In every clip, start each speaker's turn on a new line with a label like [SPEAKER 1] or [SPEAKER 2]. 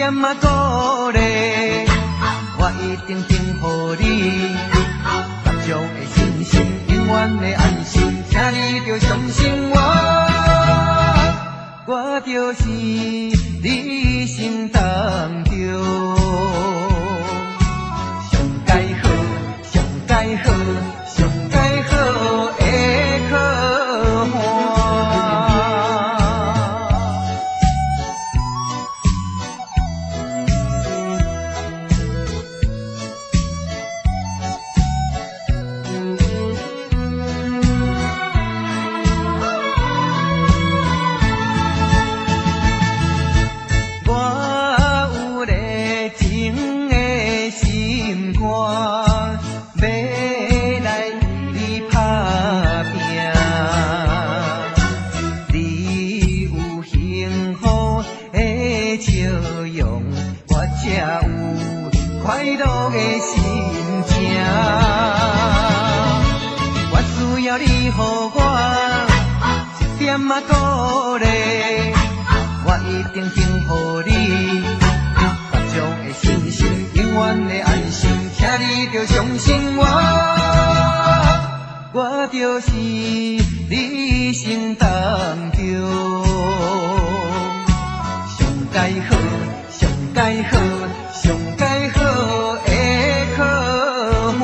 [SPEAKER 1] 點仔鼓勵，我一定幸予你。目睭的信心，永遠的安心，請你著相信我，我就是你一生當中上佳好、上佳好、上佳好的靠岸。我有熱情的心肝，欲來你拍拼。你有幸福的笑容，我才有快樂的心情。我需要你予我一點仔鼓勵，我一定幸予你。目睭的信心，永遠的安心，請你著相信我，我就是你一生當中上佳好、上佳好、上佳好的靠岸。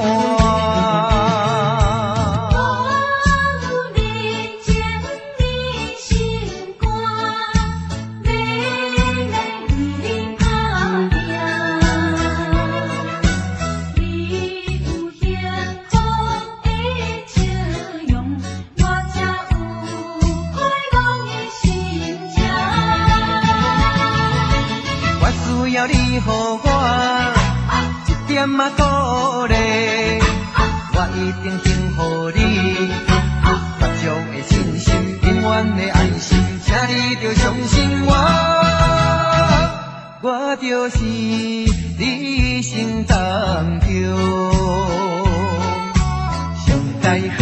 [SPEAKER 2] 我有熱情的心肝，欲來為你拍拼。你有幸福的笑容，我才有快樂的心情。
[SPEAKER 1] 我需要你予我一點仔鼓勵，我一定幸予你。目睭的信心，永遠的安心，請你著相信我，我就是你一生當中上佳好、